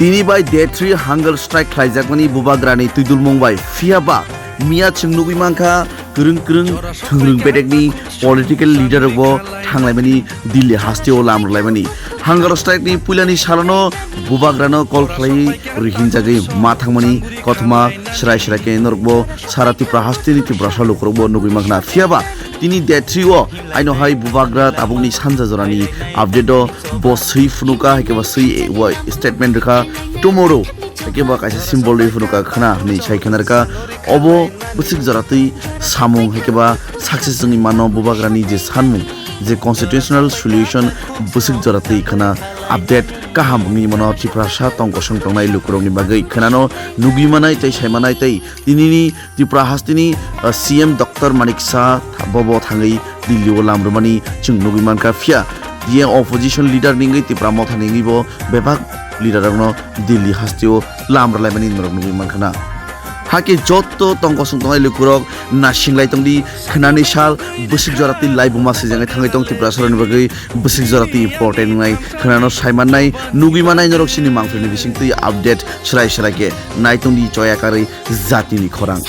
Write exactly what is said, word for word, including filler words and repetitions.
Tini bai day three hunger strike khlaijakmani bubagrani twidulmung bai. Phiya ba miya chwng nugwi mankha kwrwng kwrwng thwngrwng bedekni political leader rokbo thanglaimani, Delhi hasteo lam rwlaimani. Hunger strike ni puilani salono bubagrano call khlaiwi rwhinjagwi ma thangmani kothoma srai srai khe norokbo sara Tripura hasteni Tiprasa lukurokbo nugwi mankha. Phiya ba tini day three o aino hai bubagra tabukni sanja jorani update o bo swi phunuka, hai khe ba swi, eh, bo statement rwkha. Tomorrow hai khe ba kaisa symbol rwi phunuka khna hwnwi sai khna rwkha. Obo bwswk jora twi samung hai khe ba success wngwi mano bubagrani je sanmung, je constitutional solution bwswk jora twi khna update kaham wngwi mano Tiprasa tong kosong tongnai lukurokni bagwi khnano nugwi manai tei sai manai tei tinini Tripura hasteni, uh, C M Doctor Manik Saha bobo thangwi Delhi o lam rwmani chwng nugwi mankha. Phiya D M opposition leader ni wngwi Tipra Motha ni wngwi bo bebak leader rokno Delhi hasteo lam rwlaimani norok nugwi mankha na. Hakhe jotto tong kosong tongnai lukurok nasinglai tongdi, khnani sal bwswk jora twi laibuma swijangwi thangwi tong Tiprasa rokni bagwi bwswk jora twi important wngnai, khnano sai mannai, nugwi mannai norok chini mangpili bising twi update srai srai khe nai tongdi choya karwi jatini khorang.